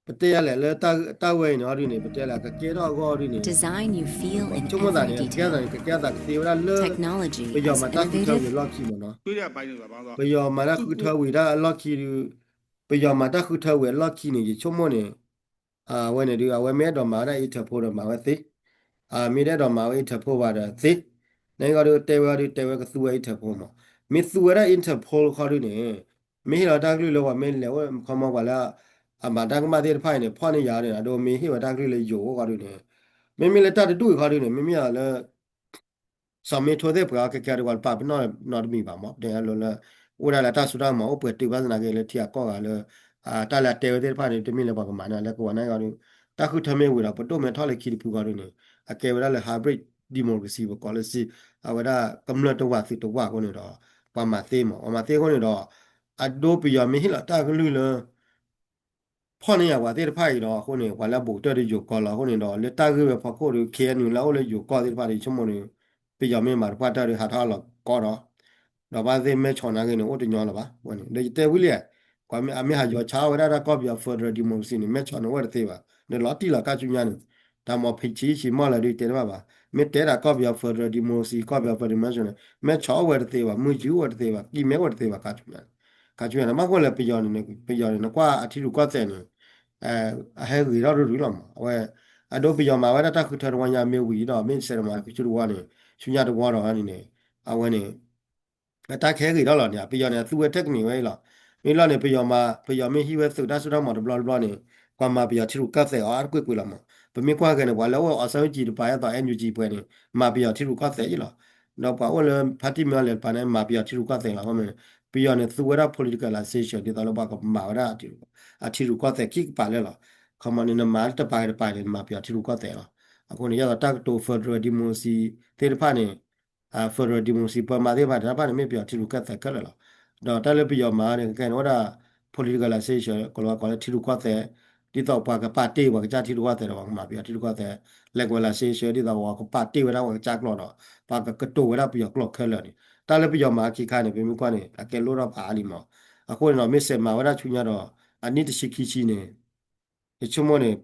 ပတဲယၤလဲၣ်လၢတၢ်ဝဲအံၤန့ၣ် အီၤဒုန့ၣ် ပတဲလဲၣ် ကကဲထီၣ်အဂီၢ်အီၤဒုန့ၣ် ဆိကမိၣ်သးန့ᣣ် ကကဲထီၣ်သးန့ၣ် ကကဲထီၣ်သးကသ့ဝဲဒၣ်လၢ ပယီၤမၤတၢ်ဃုထၢဝံၤအလီၢ်ခံမ့ၢ်နီၤ. ပယီၤမၤတၢ်ဃုထၢဝံၤဒၣ်အလီၢ်ခံဒု ပယီၤမၤတၢ်ဃုထၢဝံၤအလီၢ်ခံန့ၣ် ယဆိကမိၣ်န့ၣ် အဝဲန့ၣ်ဒု အဝဲမ့ၢ်အဲၣ်ဒိးမၤဝဲဒၣ် Interpol ဒီးမၤဝဲသ့, မ့ၢ်တအဲၣ်ဒိးမၤဝဲ Interpol ဘၣ်ဒီးသ့, နဂီၢ်ဒုတဲဝဲဒု တဲဝဲကသူဝဲ Interpol မး, မ့ၢ်သူဝဲဒၣ် Interpol ခီဒုန့ၣ် မ့ၢ်ဟ့ၣ်လီၤတၢ်ကလုၢ်လၢပှၤမ့ၢ်လဲၤအိၣ်ခီမီပှၤလၢ အမၤတၢ်ကမၣ်သ့ၣ်တဖၣ်အံၤန့ၣ် ဖီၣ်န့ၢ်ယၤန့ၣ် အဒိမ့ၢ်ဟ့ၣ်ဝဲတၢ်ကလုၢ်လၢယိၤအိၣ်ခီဒုန့ၣ်, မ့မ့ၢ်လၢတၢ်တဒူၣ်အံၤခီဒုန့ၣ် မ့မ့ၢ်လၢ စီၤမ့ထိသ့ၣ်ပှၤအီၤခဲကဲဒု ပှၤတပာ်ပနီၣ်နီတမံၤဘၣ်မး, တဲလၢလၢ အိၣ်ဒၣ်လၢတၢ်စိတၢ်ကမီၤ အိၣ်ပှဲၤတုၤဘၣ်သနာ်က့လၢထံအကီၢ်ဂၤလၢ တၢ်လၢအတဲဝဲသ့ၣ်တဖၣ်န့ၣ် တမ့ၢ်လၢပှၤကမၤန့ၣ် လၢကဝီၤန့ၣ်ဂီၢ်ဒု တၢ်ဃုထၢမ့ၢ်ဝံၤဒီး ပဒိၣ်မ့ၢ်ထီၣ်လၢခံတဖုခီဒုန့ၣ် အကဲဝဲဒၣ်လၢ hybrid democracy ပကိးလၢ အဝဲဒၣ်ကမျၢၢ်တဝာ်သုးတဝာ်အဃိန့ၣ်ဒီး ပှၤမၤသ့မး ပှၤမၤသ့အဃိန့ၣ်ဒီး အဒိပယီၤမ့ၢ်ဟ့ၣ်လီၤတၢ်ကလုၢ်လၢ ဖီၣ်န့ၢ်ယၤပှၤသ့ၣ်တဖၣ်အံၤဒီး အဃိန့ၣ် ပှၤလၢအဘူးကတၢၢ်ဒီးယိၤကီၢ်လီၤ. အဃိန့ၣ်ဒီး လၢတၢ်ဂ့ၢ်ဝဲဖီခိၣ်ဒီး ခ့ၣ်အဲၣ်ယူၣ် လၢအအိၣ်လၢယိၤကီၢ်သ့ၣ်တဖၣ်ဒီး ယဆိကမိၣ်ဒီး ပယီၤမ့ၢ်မၤတပှၢ်တၢၢ်ဒီး ဟးထီၣ်လီၤကီဒီး ဒီးဘၣ်သ့ၣ်မဲၢ်ဆီးနာ်က့န့ၣ် အိၣ်တညီလၢၤဘၣ်ဝဲန့ၣ် ဒီးယတဲဝံၤလံ ကွၢ်မ့ၢ်အမ့ၢ်ဟးယီၤဆါဝဲဒၣ်တၢ်ကီၢ်ပယီၤ federal democracy န့ၣ် မဲၢ်ဆီးန့ၣ်အိၣ်ဝဲတသ့ဘၣ် ဒီးလီၤတံၢ်လီၤကါဆူညါန့ၣ် တၢ်မီၤဖံးဆံးဆံးမီၢ်လၢာ်ဒီးတဲတဘၣ်ဘၣ် မ့ၢ်တဲဒၣ်ကီၢ်ပယီၤ federal democracy ကီၢ်ပယီၤ federal democracy န့ၣ် မဲၢ်ဆီးအိၣ်ဝဲတသ့ဘၣ် မုၢ်ယုၢ်အိၣ်ဝဲတသ့ဘၣ် ကံၢ်မဲအိၣ်ဝဲတသ့ဘၣ် ခါဆူညါန့ၣ် ခါဆူညါန့ၣ် ဘၣ်ဃိလၢပယီၤန့ၣ် ပယီၤန့ၣ် နကွၢ်အထံရူၢ်ကီၢ်သဲးန့ၣ် အဟဲဂ့ၤထီၣ်ရူၢ်ရူၢ်လီၤမး အဝဲ အဒိပယီၤမၤဝဲဒၣ်တၢ်ဃုထၢတဝီညါမ့ၢ်ဝံၤဒီး မ့ၢ်စဲးတမၤဆူတဝီန့ၣ် ဆူညါတဝီဒီးန့ၣ် အဝဲန့ၣ် အတၢ်ကဟဲဂ့ၤထီၣ်လီၤန့ၣ် ပယီၤန့ၣ် အသူဝဲ technique ဝဲအံၤလီၤ. မ့ၢ်လီၤန့ၣ် ပယီၤမၤ ပယီၤမ့ၢ်ဟံးဝဲသုးတၢ်စိတၢ်ကမီၤတဘျီတဘျီန့ၣ် ပှၤမၤပယီၤထံရူၢ်ကီၢ်သဲးအီၤအါတကွ့ၢ်ကွ့ၢ်လီၤမး. ပမ့ၢ်ကွၢ်က့ၤန့ၣ် ပှၤလၢအအိၣ်အီၤ စီၤအူကၠံတပၤ ဒ်သိး NUG ပှဲၤန့ၣ် မၤပယီၤထံရူၢ်ကီၢ်သဲးအံၤလီၤ. ဒီးပှၤအိၣ်လၢ ဖါတံၢ်မ့ၢ်အီၤလဲၤတပၤန့ၣ် မၤပယီၤထံရူၢ်ကီၢ်သဲးလီၤ. အဃိန့ၣ် ပယီၤန့ၣ် သူဝဲဒၣ် politicalization ဒ်သိးလၢပှၤကမၤဝဲဒၣ် အထံရူၢ်ကီၢ်သဲးခံကပၤလၢာ်လီၤ. ခီမီန့ၣ် နမၤတပၤတပၤန့ၣ် နမၤပယီၤထံရူၢ်ကီၢ်သဲးလီၤ. အဃိန့ၣ် ယသိးတၢ်ကတိၤ federal democracy သ့ၣ်တဖၣ်န့ၣ် federal democracy ပှၤမၤသ့ၣ်တဖၣ်န့ၣ် တဖၣ်န့ၣ် မ့ၢ်ပယီၤထံရူၢ်ကီၢ်သဲးခဲလၢာ်လီၤ. ဒီးတၢ်လၢပယီၤမၤန့ၣ် ခဲကဲန့ၣ် အိၣ်ဒၣ် politicalization ကလီၤဝါကိးလၢထံရူၢ်ကီၢ်သဲး ဒ်သိးပှၤကပာ်တ့ၢ်ပှၤကစၢ်ထံရူၢ်ကီၢ်သဲးဒီး ပှၤကမၤပယီၤထံရူၢ်ကီၢ်သဲး lingualization ဒ်သိးပှၤကပာ်တ့ၢ်ဝဲဒၣ်ပှၤကစၢ်ကျိာ်ဒီး ပှၤကကတိၤဝဲဒၣ်ပယီၤကျိာ်ခဲလၢာ်န့ၣ် တၢ်လၢပယီၤမၤခံခါန့ၣ် ပမ့ၢ်ကွၢ်န့ၣ် အကဲလိၣ်ထီၣ်ဖးအါလံမး. အဃိန့ၣ်ဒီး မ့ၢ်စဲးမၤဝဲဒၣ်ဆူညါဒီး အနံၣ်တဆံခံဆံန့ၣ် ယဆိကမိၣ်န့ၣ်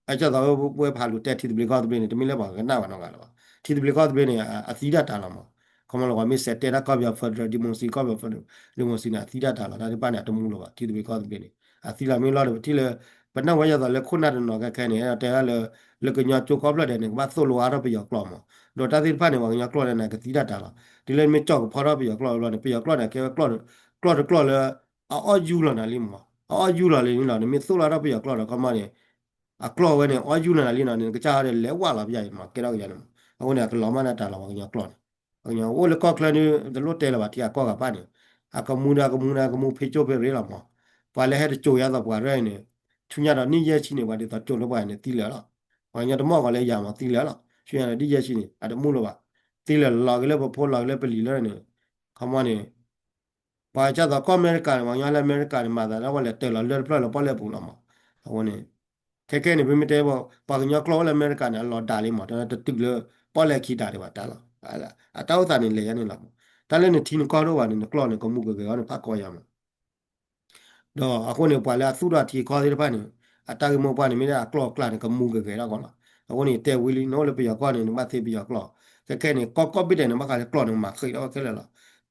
အကၢ်သိးဝဲဖးလူၤတဲထံသဘျ့ကီၢ်သဘျ့န့ၣ် တမ့ၢ်လၢပှၤကနၣ်ဘၣ်နီတဂၤလၢၤဘၣ်. ထံသဘျ့ကီၢ်သဘျ့န့ၣ် အသံဒၣ်တၢ်လီၤမး. ခီမီလီၤ ပှၤမ့ၢ်စဲးတဲဒၣ်ကီၢ်ပယီၤ federal democracy ကီၢ်ပယီၤ federal democracy န့ၣ် အသံဒၣ်တၢ်လီၤ. တၢ်သ့ၣ်တဖၣ်န့ၣ် အတမူလၢၤဘၣ်. ထံသဘျ့ကီၢ်သဘျ့န့ၣ် အသံလီၤမ့ၢ်လီၤဒီး ပထံၣ်လၢ ပနၢ်ဝဲယသိးလၢခိၣ်နၢ်တနီၤခဲခဲန့ၣ် တဲဒၣ်လၢ လၢကညီကၠိကီၢ်ဖျၢၣ်ဒဲးန့ၣ် ကဘၣ်သိၣ်လိအါထီၣ်ပယီၤကျိာ်မး. ဒီးတၢ်သ့ၣ်တဖၣ်န့ၣ် ပှၤကညီကျိာ်ဒဲးန့ၣ် ကသံဒၣ်တၢ်လီၤ. တုၤလၢနမ့ၢ်ကၠီၣ်ကဖီထီၣ်ပယီၤကျိာ်ဘျီန့ၣ် ပယီၤကျိာ်န့ၣ် ကဲဝဲကျိာ်တကျိာ်လၢ အအီၣ်ယူၢ်လီၤနၤလံမး. အအီၣ်ယူၢ်လီၤလံန့ၣ်လီၤ. နမ့ၢ်သိၣ်လိအါထီၣ်ပယီၤကျိာ်ဒီး ခီမီန့ၣ် အကျိာ်ဝဲန့ၣ် အီၣ်ယူၢ်လီၤနၤလံနီၤ နကစၢ်ဟီဒီးလဲၤဝးလီၤပယီၤမး ကဲထီၣ်ကယၤန့ၣ်မး. အဃိန့ၣ် အကလီၤမၢ်နၤတၢ်လီၤ ပှၤကညီကျိာ်န့ၣ် ပှၤကညီအိၣ်လၢကီၢ်ချၢဒု တလိၣ်တဲလၢၤဘၣ်ထံအကီၢ်ဂၤပၢ်န့ၣ် အကမူဒီးအကမူဒီးအကမူဖံးကၠိဖံးရ့လီၤမး. ပှၤလၢဟဲတစိၤယသိးပှၤရဲၣ်န့ၣ် ဆူညါဒီးနံၣ်ယဲၢ်ဆံန့ၣ် ပှၤဒ်သိးစိၤလၢပှၤန့ၣ်သံလၢာ်လီၤ. ပှၤကညီတမီၢ်ကီးလၢယၤမးသံလၢာ်လီၤ. ဆူညါဒီးနံၣ်ယဲၢ်ဆံန့ၣ် အတမူလၢၤဘၣ်. သံလၢာ်လီၤက့ၤလၢပဖိလီၤက့ၤလၢပလံၤလၢန့ၣ် ခီမီန့ၣ် ပှၤကၢ်သိးကီၢ်အမဲရကၤန့ၣ် ပှၤကညီလၢအမဲရကၤန့ၣ် မၤသးဒ်ဝဲလဲၤတၢၤလီၤလၢၢ်တဖျၢၣ်လၢပီၣ်လဲၣ်ပူၤလီၤမး. အဃိန့ၣ် ခဲခဲန့ၣ် ပမ့ၢ်တဲ ပှၤကညီကျိာ်အိၣ်လၢအမဲရကၤန့ၣ် အလီၤဒၣ်လံမး တတုၤလၢပီၣ်လဲၣ်ခံဒၣ်ဒံးဘၣ်တၢ်လီၤ. အတၢ်အိၣ်သးန့ၣ်လဲၤယါန့ၣ်လီၤ. တၢ်လၢနထံနကီၢ်တအိၣ်ဘၣ်န့ၣ် နကျိာ်န့ၣ် ကမူကဂဲၤအီၤန့ၣ် ဖးကီယါမး ဒီးအဃိန့ၣ် ပှၤလၢအသူၣ်ထီၣ်ထံကီၢ်သ့ၣ်တဖၣ်န့ၣ် အတၢ်ဂ့ၢ်မိၢ်ပှၢ်န့ၣ် မ့ၢ်ဒၣ်အကျိာ်အကျဲန့ၣ် ကမူကဂဲၤထီၣ်ကီးလီၤ. အဃိန့ၣ် တဲဝံၤလံ နအိၣ်လၢပယီၤကျိာ်န့ၣ် နဘၣ်သ့ပယီၤကျိာ်. ခဲခဲန့ၣ် ကီၢ်ကိးဘ့ၣ်ဒဲးန့ၣ် ဘၣ်ဃးလၢကျိာ်န့ၣ် မၤဃံးထီၣ်ဝဲခဲလၢာ်လီၤ.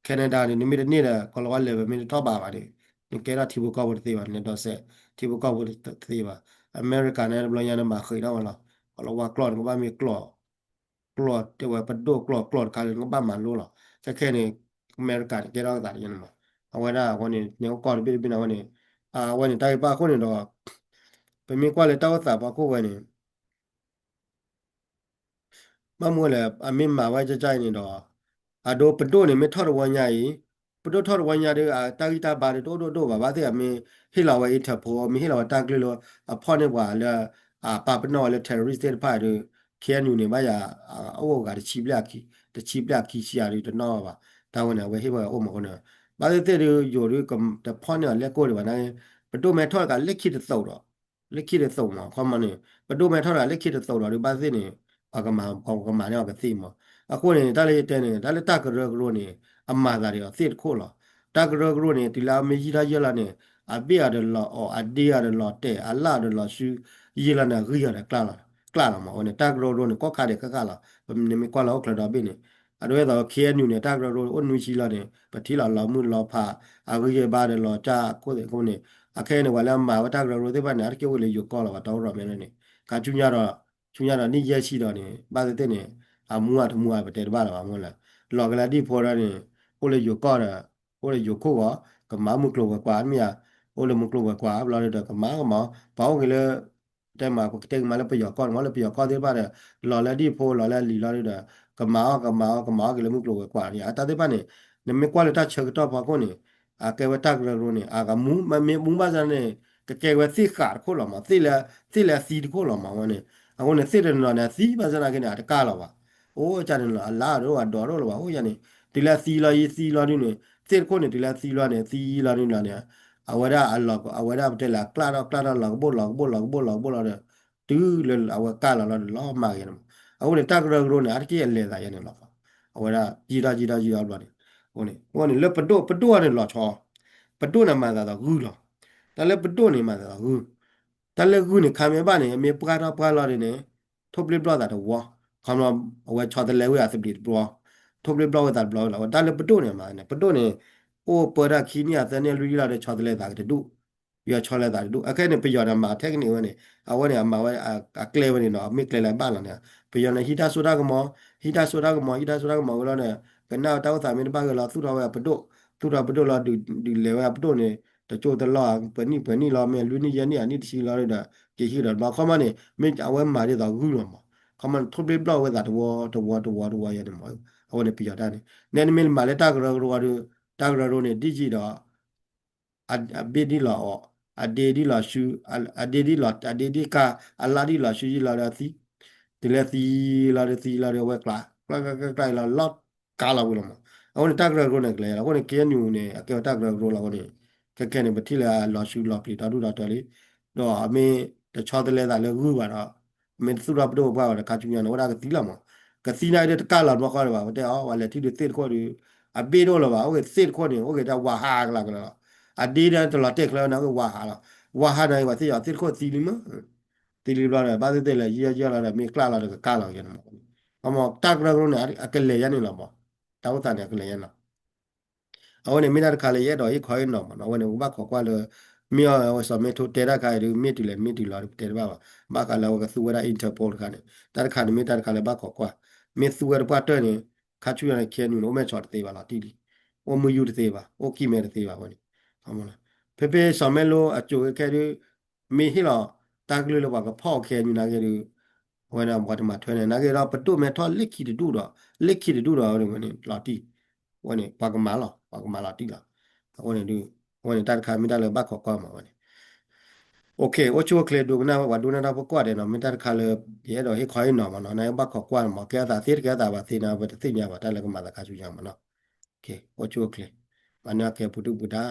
Canada န့ၣ် နမ့ၢ်တန့ၢ်ဒီး ကီၤလၤဝါ level မ့ၢ်တထီၣ်ဘးဘၣ်န့ၣ် နကဲထီၣ်ထံဖိကီၢ်ဖိတသ့ဘၣ် နဒိးစဲး ထံဖိကီၢ်ဖိတသ့ဘၣ်. အမဲရကၤန့ၣ် တဘျီညါန့ၣ် မၤဃံးထီၣ်ဝဲလီၤ. ကီၤလၤဝါကျိာ်န့ၣ် ကဘၣ်မ့ၢ်ကျိာ် ကျိာ်တဲဝဲပဒိၣ်ကျိာ်ကျိာ်တခါလၢနကဘၣ်မၤလိလီၤ. ခဲခဲန့ၣ် အမဲရကၤန့ၣ် ကဲထီၣ်ကသးတယါန့ၣ်မး. အဝဲဒၣ်အဃိန့ၣ် န့ၣ်အိၣ်ကီၢ်တဘ့ၣ်တဘ့ၣ်န့ၣ် အဝဲန့ၣ် အဝဲန့ၣ် တၢ်ဂ့ၢ်ပၣ်အဃိန့ၣ်ဒီး ပမ့ၢ်ကွၢ်လၢတၢ်အိၣ်သးပှၤခိၣ်ဝဲန့ၣ် ဘၣ်မနုၤလဲၣ် အမ့ၢ်မၤဝဲကၠၢ်ကၠၢ်အံၤန့ၣ်ဒီး အဒိပဒိၣ်န့ၣ် မ့ၢ်ထီၣ်တဝီညါအံၤ ပဒိၣ်ထီၣ်တဝီညါဒီး အတၢ်ဂံၢ်တၢ်ဘါဒီး တအိၣ်ဒိၣ်ဒိၣ်ဘၣ်ဘၣ်သ့ၣ် အမ့ၢ်ဟ့ၣ်လီၤဝဲ Interpol မ့ၢ်ဟ့ၣ်လီၤဝဲတၢ်ကလုၢ်လၢ အဖီၣ်န့ၢ်ပှၤလၢ အပာ်ပနီၣ်ဝဲလၢ terrorist သ့ၣ်တဖၣ်ဒီး ခ့ၣ်အဲၣ်ယူၣ်န့ၣ် ဘၣ်ယၤ အအိၣ်ဂၤတဆံဘျဲၣ်အခံ တဆံဘျဲၣ်အခံဆံယၤဒီး တနီၣ်ဘၣ်ဘၣ်. တၢ်ဝဲန့ၣ် အဝဲဟ့ၣ်ဝဲအိၣ်မးအဃိန့ၣ် ဘၣ်သ့ၣ်သ့ၣ်ဒီး ယိၤဒီး တဖီၣ်န့ၢ်အီၤလဲၣ်ကိၢ်ဒံးဘၣ်န့ၣ် ပဒိၣ်မ့ၢ်ထီၣ်တဂၤလၢခံတသိးဒီး လၢခံတသိးမး ခီမီန့ၣ် ပဒိၣ်မ့ၢ်ထီၣ်တဂၤလၢခံတသိးဒီး ဒုးဘၣ်သ့ၣ်န့ၣ် ပှၤကမၤ ပှၤကမၤန့ၢ်အီၤကသ့မး. အဃိန့ၣ် တၢ်လၢယတဲန့ၣ် တၢ်လၢတၢ်ကရၢကရိန့ၣ် အမၤသးဒ်အီၤသ့ၣ်တခိၣ်လီၤ. တၢ်ကရၢကရိန့ၣ် တုၤလၢအမ့ၢ်ယံာ်ထီၣ်ယဲၢ်လီၤန့ၣ် အဘ့ၣ်အီၤဒီးလီၤအီၣ် အဒ့အီၤဒီးလီၤတဲာ် အလၣ်အီၤဒီးလီၤစု ယံာ်လီၤန့ၣ် အဂံၢ်အီၤဒီးကျၣ်လီၤ ကျၣ်လီၤမး အဝဲန့ၣ် တၢ်ကရၢကရိန့ၣ် ကီၢ်ခါဒဲးဃၣ်ဃၣ်လီၤ ပနမ့ၢ်ကွၢ်လၢဟီၣ်ချၢဒီဘ့ၣ်န့ၣ် အဒိဝဲသိး ခ့ၣ်အဲၣ်ယူၣ်န့ၣ် တၢ်ကရၢကရိအိၣ်နွံဆံလီၤန့ၣ် ပထံၣ်လီၤလီၤမုၢ်လီၤဖး အဂံၢ်ယဲဘါဒီးလီၤကၢ်ခိၣ်သ့ၣ်အဃိန့ၣ် အခဲအံၤန့ၣ် ပှၤလၢအမၤဝဲတၢ်ကရၢကရိသ့ၣ်တဖၣ်န့ၣ် အါတက့ၢ်အိၣ်လၢယိၤကီၢ်လီၤ ပှၤတၢ်အိၣ်ရိၣ်မဲန့ၣ် ခါဆူညါဒီး ဆူညါဒီးနံၣ်ယဲၢ်ဆံဒီးန့ၣ် ဘၣ်သ့ၣ်သ့ၣ်န့ၣ် အမူအတမူအပတဲတဘၣ်လီၤဘၣ်မ့ၢ်လၢ လီၤကလဲဒံၣ်ဖိဒီးန့ၣ် အိၣ်လၢယိၤကီၢ်ဒီး အိၣ်လၢယိၤခိၣ်ဂီၤ ကမၤမုၢ်ကျိၤဝဲၤကွာ်မ့ၢ်ဧါ အိၣ်လၢမုၢ်ကျိၤဝဲၤကွာ်ဘျီဒီး ကမၤကမၤ ပှၤအိၣ်က့ၤလၢ တဲမး ပကတဲကမၤလၢပယီၤကီၢ်န့ၣ် မ့ၢ်လၢပယီၤကီၢ်သ့ၣ်တဖၣ်ဒီး လီၤလၢဒံၣ်ဖိလီၤလၢလံာ်လီၤဒီး ကမၤအီၣ်ကမၤအီၣ် ကမၤအီၣ်က့ၤလၢမုၢ်ကျိၤဝဲၤကွာ်န့ၣ် အတၢ်သ့ၣ်တဖၣ်န့ၣ် နမ့ၢ်ကွၢ်လၢတၢ်ဆၢကတီၢ်ဖီခိၣ်န့ၣ် အကဲဝဲတၢ်ကရၢကရိန့ၣ် အကမူ မ့ၢ်မူဘၣ်ဆၣ်န့ၣ် ကကဲဝဲသ့ၣ်ဃးတခိၣ်လီၤမး သ့ၣ်လၢ သ့ၣ်လၢအသံတခိၣ်လီၤမးဝဲန့ၣ် အဃိန့ၣ် သ့ၣ်တနီၤန့ၣ် အသံဘၣ်ဆၣ်နာ်က့န့ၣ် အတကၢ်လီၤဘၣ် အိၣ်ကန့ၣ်လီၤ အလါဒိၣ်အဒိၣ်ဒိၣ်လီၤဘၣ် အိၣ်ယၤန့ၣ် တုၤလၢအသံလီၤယံၤသံလီၤဒုန့ၣ် သ့ၣ်တခိၣ်န့ၣ် တုၤလၢအသံလီၤန့ၣ် သံလီၤဒုလီၤန့ၣ် အဝဲဒၣ်အလီၤ အဝဲဒၣ်ပတဲလၢအကျၣ်ထီၣ်ကျၣ်ထီၣ်လီၤကဘိၣ်လီၤကဘိၣ်လီၤကဘိၣ်လီၤကဘိၣ်လီၤဒီး တုၤလၢအဝဲကၢ်လီၤလီၤဒီးလီၤမၢ်ဂ့ၤန့ၣ်မး အဃိန့ၣ် တၢ်ကရၢကရိန့ၣ် အါတက့ၢ်အလဲၤသးယဲန့ၣ်လီၤ အဝဲဒၣ်ယံာ်ထီၣ်ယံာ်ထီၣ်ယံာ်ထီၣ်ဘျီန့ၣ် အဃိန့ၣ် ပဒိၣ် ပဒိၣ်အီၤန့ၣ်လီၤဆီ ပဒိၣ်န့ၣ်မၤသးဒီးဂုၢ်လီၤ တၢ်လၢပဒိၣ်န့ၣ်မၤသးဒီးဂုၢ် တၢ်လၢဂုၢ်န့ၣ် ခါမ့ၢ်ဘၣ်န့ၣ် မ့ၢ်ပှၢ်ထီၣ်ပှၢ်လီၤဒုန့ၣ် ထိၣ်ဘျ့ဘျီၣ်သးတဝီ ခီမီ အဝဲဆီတလဲဝဲအသဘျ့တဘျီ ထိၣ်ဘျ့ဘျီၣ်ဝဲသးတဘျီလီၤ တၢ်လၢပဒိၣ်န့ၣ်မးန့ၣ် ပဒိၣ်န့ၣ် အိၣ်ပၢတၢ်ခံနံၣ်အသၢနံၣ်လွံၢ်နံၣ်လီၤဒီး ဆီတလဲသးကတဒူၣ် ပယီၤဆီလဲသးတဒူၣ် အခဲန့ၣ် ပယီၤန့ၣ်မၤထဲကန့ၣ်ဝဲန့ၣ် အဝဲန့ၣ် အမၤဝဲ အကျဲဝဲန့ၣ်နီၤ မ့ၢ်ကျဲလၢဘၣ်လီၤန့ၣ် ပယီၤန့ၣ် ဟံးတၢ်စိတၢ်ကမီၤ ဟံးတၢ်စိတၢ်ကမီၤ ဟံးတၢ်စိတၢ်ကမီၤဝဲလီၤန့ၣ် ကနၣ်တၢ်အိၣ်သးမ့ၢ်တဘၣ်ဂ့ၤလီၤ သူၣ်ထီၣ်ဝဲအပဒိၣ် သူၣ်ထီၣ်ပဒိၣ်လီၤ ဒုးလဲၤဝဲအပဒိၣ်န့ၣ် တကၠိတလီၢ် ပှဲၤနံၣ်ပှဲၤနံၣ်လီၤ မ့ၢ်လွံၢ်နံၣ်ယဲၢ်နံၣ်အနံၣ်တဆံလီၤဒီး က့ၤဟံးဒီးဘၣ်ခီမီန့ၣ် မ့ၢ်အဝဲမၤဒ်သိးဂုၢ်လီၤမး ခီမီန့ၣ် ထိၣ်ဘျ့ဘျီၣ်ဝဲသးတဝီတဝီတဝီတဝီယဲန့ၣ်မး အဝဲန့ၣ်ပယီၤတၢ်န့ၣ် နဲနမ့ၢ်မၤလၢတၢ်ကရၢကရိဒီး တၢ်ကရၢကရိန့ၣ် ဒ်ယံာ်ဒီး အဘ့ၣ်ဒ်လီၤအီၣ် အဒ့ဒ်လီၤစု အဒ့ဒ်လီၤ အဒ့ဒ်ကၢ် အလါဒ်လီၤစုယံာ်လီၤဒီးသံ တုၤလၢသံလီၤဒီးသံလီၤဒီးအဝဲကျါ ကျါကျါကျါကျါလီၤ လီၤကါလီၤဝံၤလီၤမး အဃိန့ၣ် တၢ်ကရၢကရိန့ၣ် ကလဲၤလီၤ အဃိန့ၣ် ခ့ၣ်အဲၣ်ယူၣ်န့ၣ် အကဲဝဲတၢ်ကရၢကရိလီၤအဃိန့ၣ် ခဲခဲန့ၣ် ပထံၣ်လၢအလီၤစုလီၤပျံၤဒီဒူၣ်ဒီတၢလံ ဒီးအမ့ၢ်တဆီတလဲသးလၢဂုၢ်ဘၣ်ဒီး မ့ၢ်တသူၣ်ထီၣ်ပဒိၣ်ပပှၢ်ဘၣ်ဒီး ခါဆူညါန့ၣ် အိၣ်ဒၣ်ကသံလီၤမး ကသံနာ်က့ဒုးတကၢ်လီၤဘျီဃီဒီးဘၣ် ပတဲအီၤ ပှၤလဲၤထံၣ်ဒုးသ့ၣ်တခိၣ်ဒီး အဘ့ၣ်ဒိၣ်လၢၤဘၣ် အိၣ်ဂ့ၤသ့ၣ်တခိၣ်န့ၣ် အိၣ်ဂ့ၤတၢ်ဝါဟးကလးကလးလီၤ အဒ့ဒၣ်တလီၤတဲာ်ချၢန့ၣ် အိၣ်ဂ့ၤဝါဟးလီၤ ဝါဟးန့ၣ် ပှၤသ့ၣ်ယီၤသ့ၣ်တခိၣ်သံလံမး သံလံဘျီဒီး ဘၣ်သ့ၣ်သ့ၣ်လဲၤယံာ်ယံာ်လီၤဒီး မ့ၢ်ကျၢ်လီၤဒီးကကၢ်လီၤယဲန့ၣ်မး အမ့ၢ်တၢ်ကရၢကရိန့ၣ် အကလဲၤယဲန့ၣ်လီၤမး တၢ်အိၣ်သးန့ၣ် အကလဲၤယဲန့ၣ်လီၤ အဝဲန့ၣ်မ့ၢ်တၢ်တခါလၢယအဲၣ်ဒိးဟ့ၣ်ခီဟ့ၣ်နီၤမးနီၤ အဝဲန့ၣ် ပဘၣ်ခိးကွၢ်လၢ မ့ၢ်အီၤဝဲစီၤမ့ထိတဲတၢ်ခါအံၤဒုး မ့ၢ်တုၤလဲၣ်မ့ၢ်တုၤလီၤဒုး ပတဲတဘၣ်ဘၣ် ဘၣ်ဃးလၢအဝဲကသူဝဲဒၣ် Interpol တခါန့ၣ် တၢ်တခါန့ၣ်မ့ၢ်တၢ်တခါလၢဘၣ်ခိးကွၢ် မ့ၢ်သူဝဲတပှၢ်တၢၢ်န့ၣ် ခါဆူညါန့ၣ် ခ့ၣ်အဲၣ်ယူၣ်န့ၣ် အိၣ်မဲာ်ဆီတသ့ဘၣ်လီၤတံၢ်လံ အိၣ်မုၢ်ယူၢ်တသ့ဘၣ် အိၣ်ကံၢ်မဲတသ့ဘၣ်ဝဲန့ၣ် ဖဲဖဲစီၤမ့လိအစိၤခဲခဲဒုး မ့ၢ်ဟ့ၣ်လီၤ တၢ်ကလုၢ်လၢပှၤကဖီၣ်ခဲအံၤနာ်က့ဒုး အဝဲန့ၣ်ပှၤတမၤထွဲန့ၣ် နာ်က့ဒီးပဒိၣ်မဲထီၣ်လၢခံတဒူၣ်ဒီး လၢခံတဒူၣ်ဒီးအဝဲန့ၣ်လီၤတံၢ် အဝဲန့ၣ် ပှၤကမၤလီၤ ပှၤကမၤလီၤတံၢ်လီၤ အဃိန့ၣ်ဒုး အဝဲန့ၣ်တၢ်တခါမ့ၢ်တၢ်လၢဘၣ်ခိးကွၢ်မးဝဲန့ၣ် အိၣ်ဆူၣ်အိၣ်ချ့ဒိကနၣ်ဝဲပှၤဒိကနၣ်တၢ်ဖိကိးဂၤဒဲးနီၤ မ့ၢ်တၢ်တခါလၢ ယအဲၣ်ဒိးဟ့ၣ်ခီဟ့ၣ်နီၤမးနီၤ နဘၣ်ခိးကွၢ်မး ကဲအသးသ့တကဲအသးဘၣ်သ့န့ၣ် ပတသ့ၣ်ညါဘၣ်တၢ်လၢကမၤသးခါဆူညါမးနီၤ အိၣ်ဆူၣ်အိၣ်ချ့ မၤန့ၢ်အကဲပူၤဒုၣ်ပူၤဒါ